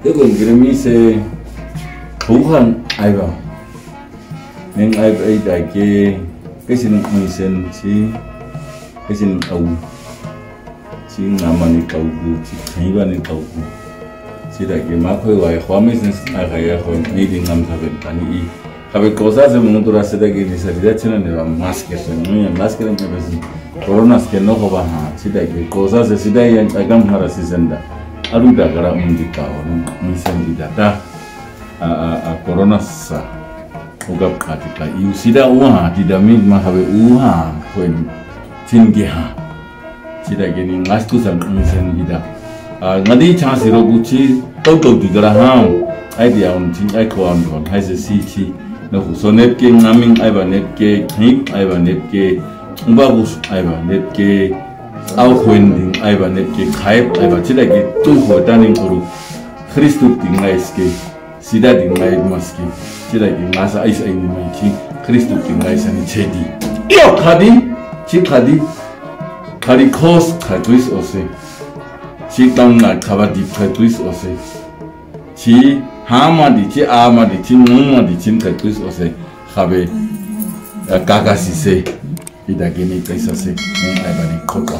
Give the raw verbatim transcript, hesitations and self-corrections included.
Te kon kere mi se, huhan aiba. Nen aiba ai ta ke, ke sin mi sen si, ke sin au. Si ngama ni kau ku, si kaiba ni kau ku. Si ta ke ma ko wa ya, ko mi sen si, a ka ya ko, ni di ngam sa ben tani i. Kabe kosa se mungu tura sida ke ni sa dida china ni ba maske se, ni maske ni ba si. Corona ske no ko ba ha, sida ke kosa se sida yan agam hara si senda. Alu da kara un di ka o, ni sen dida ta. A, a, a corona sa. Uga pati ka, iu sida uha, dida mi ma kabe uha, kuen, tin ke ha. Sida ke ni ngas ku san mi sen dida. A, ngadi chance ro ku chi, tau tau di kara ham. Ai di aun chi, ai ko am don, ai se si chi. No ku so nep ke ngamin, ai ba nep ke, hik, ai ba nep ke, uba bus, ai ba nep ke, au kuending, ai ba nep ke, kaep, ai ba sida ke tu ko tanin kuru. Kristu ti ngais ke. Sida di ngai maski, sida di ngasa ais ai ni mai chi, Kristu di ngai sani chedi. Iyo kadi, chi kadi, kadi kos katuis ose. Chi tang na kaba di katuis ose. Chi hama di, chi ama di, chi numa di, chi katuis ose. Kabe, eh, kaka sise. Ida gini kaisa se, ni ai ba ni kota.